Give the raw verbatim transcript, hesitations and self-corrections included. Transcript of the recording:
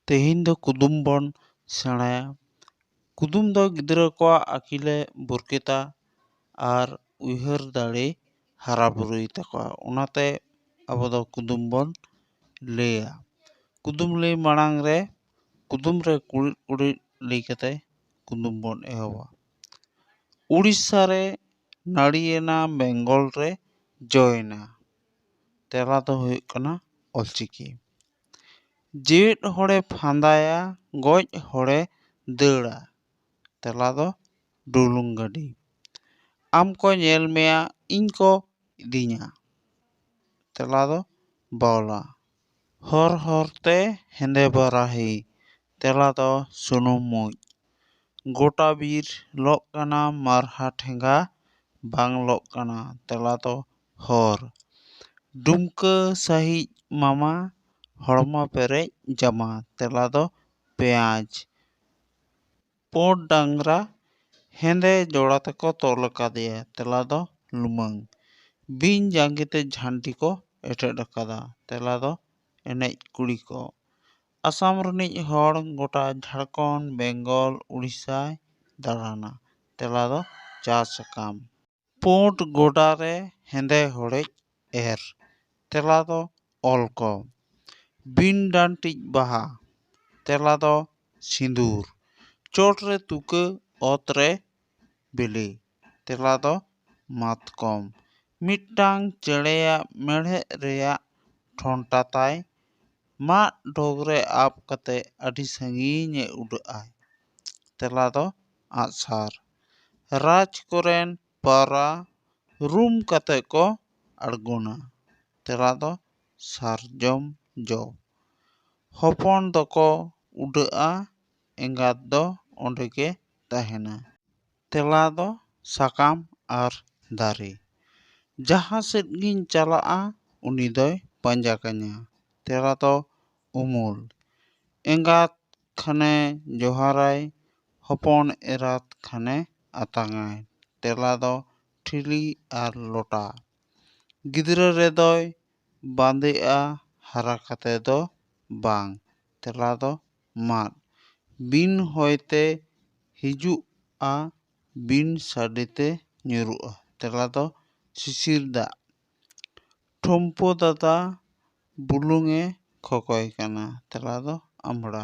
ᱛᱮᱦᱮᱧ ᱫᱚ ᱠᱩᱫᱩᱢ ᱵᱚᱱ ᱥᱮᱬᱟᱭᱟ᱾ ᱠᱩᱫᱩᱢ ᱫᱚ ᱜᱤᱫᱽᱨᱟᱹ ᱠᱚᱣᱟᱜ ᱟᱹᱠᱤᱞᱮ ᱵᱷᱩᱨᱠᱮᱛᱟ ᱟᱨ ᱩᱭᱦᱟᱹᱨ ᱫᱟᱲᱮ ᱦᱟᱨᱟ ᱵᱩᱨᱩᱭ ᱛᱟᱠᱚᱣᱟ᱾ ᱚᱱᱟᱛᱮ ᱟᱵᱚ ᱫᱚ ᱠᱩᱫᱩᱢ ᱵᱚᱱ ᱞᱟᱹᱭᱟ᱾ ᱠᱩᱫᱩᱢ ᱞᱟᱹᱭ ᱢᱟᱲᱟᱝ ᱨᱮ ᱠᱩᱫᱩᱢ ᱨᱮ ᱠᱩᱲᱤᱫ ᱠᱩᱲᱤᱫ ᱞᱟᱹᱭ ᱠᱟᱛᱮ ᱠᱩᱫᱩᱢ ᱵᱚᱱ ᱮᱦᱚᱵᱟ᱾ ᱩᱲᱤᱥᱥᱟ ᱨᱮ ᱱᱟᱹᱲᱤᱭᱮᱱᱟ, ᱵᱮᱝᱜᱚᱞ ᱨᱮ ᱡᱚᱭᱮᱱᱟ᱾ ᱛᱮᱞᱟ ᱫᱚ ᱦᱩᱭᱩᱜ ᱠᱟᱱᱟ ᱚᱞᱪᱤᱠᱤ᱾ ᱡᱮᱣᱮᱫ ᱦᱚᱲᱮ ᱯᱷᱟᱸᱫᱟᱭᱟ, ᱜᱚᱡ ᱦᱚᱲᱮ ᱫᱟᱹᱲᱟ᱾ ᱛᱮᱞᱟ ᱫᱚ ᱰᱩᱞᱩᱝ ᱜᱟᱹᱰᱤ᱾ ᱟᱢ ᱠᱚ ᱧᱮᱞ ᱢᱮᱭᱟ, ᱤᱧ ᱠᱚ ᱤᱫᱤᱧᱟ᱾ ᱛᱮᱞᱟ ᱫᱚ ᱵᱟᱣᱞᱟ᱾ ᱦᱚᱨ ᱦᱚᱨ ᱛᱮ ᱦᱮᱸᱫᱮ ᱵᱟᱨᱟᱦᱤ᱾ ᱛᱮᱞᱟ ᱫᱚ ᱥᱩᱱᱩᱢ ᱢᱩᱡ᱾ ᱜᱚᱴᱟ ᱵᱤᱨ ᱞᱚᱜ ᱠᱟᱱᱟ, ᱢᱟᱨᱦᱟ ᱴᱷᱮᱸᱜᱟ ᱵᱟᱝ ᱞᱚᱜ ᱠᱟᱱᱟ᱾ ᱛᱮᱞᱟ ᱫᱚ ᱦᱚᱨ᱾ ᱰᱩᱢᱠᱟᱹ ᱥᱟᱺᱦᱤᱡ ᱢᱟᱢᱟ, ᱦᱚᱲᱢᱚ ᱯᱮᱨᱮᱡ ᱡᱟᱢᱟ᱾ ᱛᱮᱞᱟ ᱫᱚ ᱯᱮᱸᱭᱟᱡᱽ᱾ ᱯᱩᱸᱰ ᱰᱟᱝᱨᱟ ᱦᱮᱸᱫᱮ ᱡᱚᱲᱟ ᱛᱮᱠᱚ ᱛᱚᱞ ᱟᱠᱟᱫᱮᱭᱟ᱾ ᱛᱮᱞᱟ ᱫᱚ ᱞᱩᱢᱟᱹᱝ᱾ ᱵᱤᱧ ᱡᱟᱸᱜᱮ ᱛᱮ ᱡᱷᱟᱹᱱᱴᱤ ᱠᱚ ᱮᱴᱮᱫ ᱟᱠᱟᱫᱟ᱾ ᱛᱮᱞᱟ ᱫᱚ ᱮᱱᱮᱡ ᱠᱩᱲᱤ ᱠᱚ᱾ ᱟᱥᱟᱢ ᱨᱤᱱᱤᱡ ᱦᱚᱲ ᱜᱚᱴᱟ ᱡᱷᱟᱲᱠᱷᱚᱸᱰ, ᱵᱮᱝᱜᱚᱞ, ᱩᱲᱤᱥᱥᱟᱭ ᱫᱟᱬᱟᱱᱟ᱾ ᱛᱮᱞᱟ ᱫᱚ ᱪᱟ ᱥᱟᱠᱟᱢ᱾ ᱯᱩᱸᱰ ᱜᱚᱰᱟ ᱨᱮ ᱦᱮᱸᱫᱮ ᱦᱚᱲᱮᱡ ᱮᱨ᱾ ᱛᱮᱞᱟ ᱫᱚ ᱚᱞ ᱠᱚ᱾ ᱵᱤᱱ ᱰᱟᱱᱴᱤᱡ ᱵᱟᱦᱟ᱾ ᱛᱮᱞᱟ ᱫᱚ ᱥᱤᱸᱫᱩᱨ᱾ ᱪᱚᱴ ᱨᱮ ᱛᱩᱠᱟᱹ, ᱚᱛ ᱨᱮ ᱵᱤᱞᱤ᱾ ᱛᱮᱞᱟ ᱫᱚ ᱢᱟᱛᱠᱚᱢ᱾ ᱢᱤᱫᱴᱟᱝ ᱪᱮᱬᱮᱭᱟᱜ ᱢᱮᱲᱦᱮᱫ ᱨᱮᱭᱟᱜ ᱴᱷᱚᱱᱴᱟ ᱛᱟᱭ᱾ ᱢᱟᱫ ᱰᱚᱜᱽ ᱨᱮ ᱟᱵ ᱠᱟᱛᱮ ᱟᱹᱰᱤ ᱥᱟᱺᱜᱤᱧ ᱮ ᱩᱰᱟᱹᱜ ᱟᱭ᱾ ᱛᱮᱞᱟ ᱫᱚ ᱟᱜᱼᱥᱟᱨ᱾ ᱨᱟᱡᱽ ᱠᱚᱨᱮᱱ ᱯᱟᱣᱨᱟ ᱨᱩᱢ ᱠᱟᱛᱮ ᱠᱚ ᱟᱬᱜᱚᱱᱟ᱾ ᱛᱮᱞᱟ ᱫᱚ ᱥᱟᱨᱡᱚᱢ ᱡᱚ᱾ ᱦᱚᱯᱚᱱ ᱫᱚᱠᱚ ᱩᱰᱟᱹᱜᱼᱟ, ᱮᱸᱜᱟᱛ ᱫᱚ ᱚᱸᱰᱮ ᱜᱮ ᱛᱟᱦᱮᱱᱟ᱾ ᱛᱮᱞᱟ ᱫᱚ ᱥᱟᱠᱟᱢ ᱟᱨ ᱫᱟᱨᱮ᱾ ᱡᱟᱦᱟᱸ ᱥᱮᱫ ᱜᱤᱧ ᱪᱟᱞᱟᱜᱼᱟ, ᱩᱱᱤ ᱫᱚᱭ ᱯᱟᱸᱡᱟ ᱠᱟᱹᱧᱟ᱾ ᱛᱮᱞᱟ ᱫᱚ ᱩᱢᱩᱞ᱾ ᱮᱸᱜᱟᱛ ᱠᱷᱟᱱᱮ ᱡᱚᱦᱟᱨᱟᱭ, ᱦᱚᱯᱚᱱ ᱮᱨᱟᱛ ᱠᱷᱟᱱᱮ ᱟᱛᱟᱝᱟᱭ᱾ ᱛᱮᱞᱟ ᱫᱚ ᱴᱷᱤᱞᱤ ᱟᱨ ᱞᱚᱴᱟ᱾ ᱜᱤᱫᱽᱨᱟᱹ ᱨᱮᱫᱚᱭ ᱵᱟᱸᱫᱮᱜᱼᱟ, ᱦᱟᱨᱟ ᱠᱟᱛᱮ ᱫᱚ ᱵᱟᱝ᱾ ᱛᱮᱞᱟ ᱫᱚ ᱢᱟᱫ᱾ ᱵᱤᱱ ᱦᱚᱭᱛᱮ ᱦᱤᱡᱩᱜᱼᱟ, ᱵᱤᱱ ᱥᱟᱰᱮᱛᱮ ᱧᱩᱨᱩᱜᱼᱟ᱾ ᱛᱮᱞᱟ ᱫᱚ ᱥᱤᱥᱤᱨ ᱫᱟᱜ᱾ ᱴᱷᱩᱢᱯᱩ ᱫᱟᱫᱟ ᱵᱩᱞᱩᱝ ᱮ ᱠᱷᱚᱠᱚᱭ ᱠᱟᱱᱟ᱾ ᱛᱮᱞᱟ ᱫᱚ ᱟᱢᱲᱟ᱾